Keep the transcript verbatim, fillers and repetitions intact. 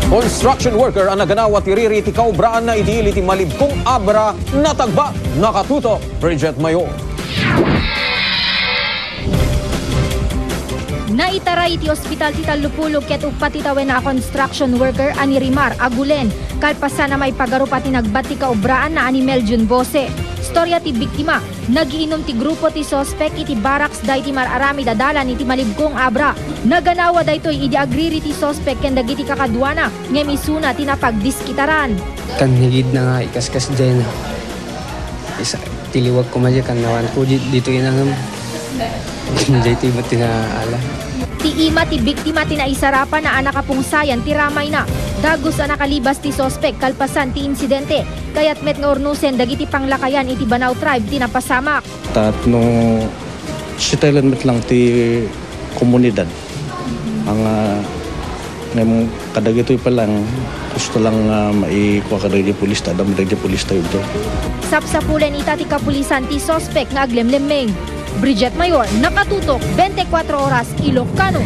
Construction worker a naganawa ti riri ti kaobraanna iti ili ti Malibkong Abra natagba. Nakatutok, Bridget Mayor. Naitaray iti ospital ti tallopulo ket uppat ti tawen a construction worker a ni Rimar Agulen, kalpasan a maipagarup a tinagbat ti kaobraanna a ni Meljun Bose. Istorya ti biktima, nagiinum ti grupo ti suspek iti barracks daytoy mar-aramid a dalan iti Malibkong Abra. Naganawa daytoy idi agriri ti suspek ken dagiti kakaduana, ngem isuna ti napagdiskitaran. Kan higid na nga ikaskas jay na. Isa, tiliwag ko madya kan nawan ko di-, dito inangam. Jay ti ba't tinaala? Ti ima ti biktima ti naisarapan a nakapungsayan ti ramayna. Dagus a nakalibas ti suspek kalpasan ti insidente. Kayat met nga urnusen dagiti panglakayan iti Banao Tribe ti napasamak. Tapno sitalan met lang ti komunidad. Ang, ah, ngem kadagitoy pa lang, gusto lang nga maikua kadagiti pulis, ta adda kadagiti pulis tayo ito. Sapsapulen ita ti kapulisan ti suspek nga aglemlemmeng. Bridget Mayor, nakatutok, twenty-four Oras, Ilocano.